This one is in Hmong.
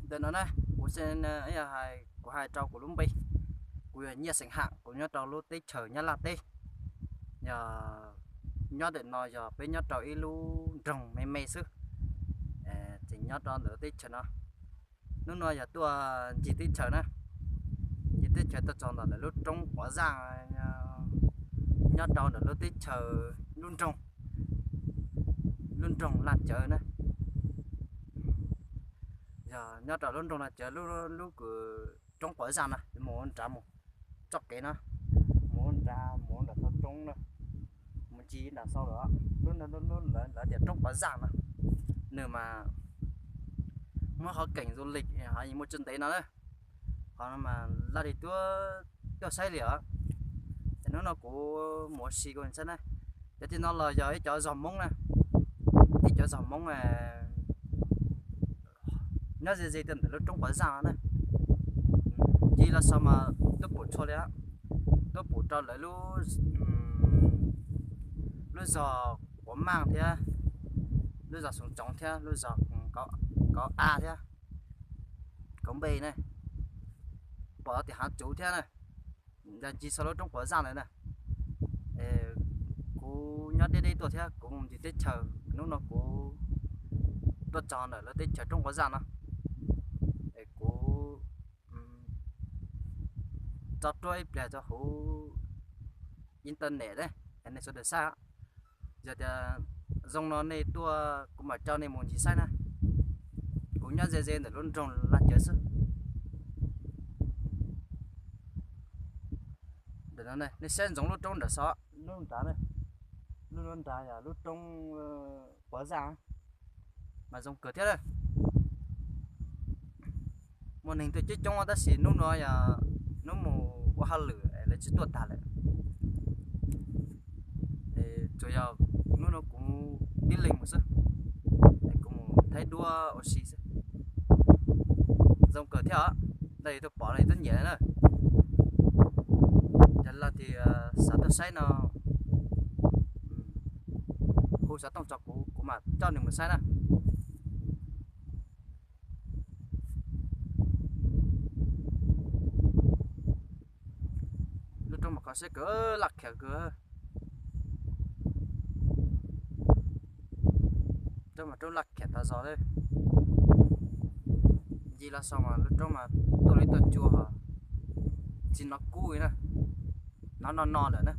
Ntawm no na, kuv, kuv hais rau kuv lub npe, kuv yog Nyiaj Xeem Ham, kuv nyob rau lub teb chaws Nyab Laj teb. Yog nyob ntawm no yog peb nyob rau ib lub nroog me me xwb, tseem nyob rau ntawm lub teb chaws no. Hnub no yog tuaj ncig teb chaws na, ncig teb chaws tuaj txog ntawm lub roob Pov Zaj, nyob rau ntawm lub teb chaws, lub nroog, lub nroog Laj Cawv na. Yog nyob rau lub nroog Laj Cawv, lub, lub kws roob Pov Zaj na, mus nrad mus txoj kev na, mus nrad mus nram tog roob na, mus ncig nram sau lawm. Lub, lub, lub lawv tias roob Pov Zaj no, nws mas muaj qhov keem du lịch ho muaj tsis ntev no na, qhov no mas laj lim tuaj, tuaj saib li os. Ces hnub no kuv mus ua si kuv saib na, cov tim no los yog ib cov zog Hmoob na, ib cov zog Hmoob nyob ze ze rau ntawm lub roob Pov Zaj no na. Ncig los saud mas tuaj pum tshua li, tuaj pum rau lawv lub, lub zog Quav Maj thiab, lub zog Xoom Tsoov thiab lub zog Kauv A thiab Kauv Npe na, pom tim Hav Tsuv thiab na. Yog ncig saud lub roob Pov Zaj ntawd na. Kuv nyob deb deb tuaj thiab kuv mus ncig teb chaws, hnub no kuv tuaj txog ntawm lub teb chaws roob Pov Zaj no, es kuv tso ruaj ib pliag rau hauv internet, nej sawv daws saib. Yog tias zoo no nej tuaj kuv mam coj nej mus ncig saib na. Kuv nyob ze ze ntawm lub nroog Laj Cawv xwb. Nej saib ntsoov lub roob nram saud, lub nrad, lub nrad yog lub roob Pov Zaj, mas zoo kawg thiab. Muaj neeg tuaj coob coob tab sis hnub no yog hnub mus ua hauj lwm es lawv tsis tuaj tag lawm. Tsuas yog hnub no kuv tib leeg mus xwb, es kuv mus thaij duab ua si xwb. Zoo kawg thiab os, nej tuaj pom nej tuaj nyiam na. Yog leej twg xav tuaj saib no, hu xov tooj rau kuv, kuv mam coj nws mus saib na. Lub roob mas kho siab kawg, laj khiam kawg. Roob mas roob laj khiam tas zog li. Ncig los saud mas lub roob mas tuaj li tuaj cua, tsis hnov kub li na, hnov no no lawm na.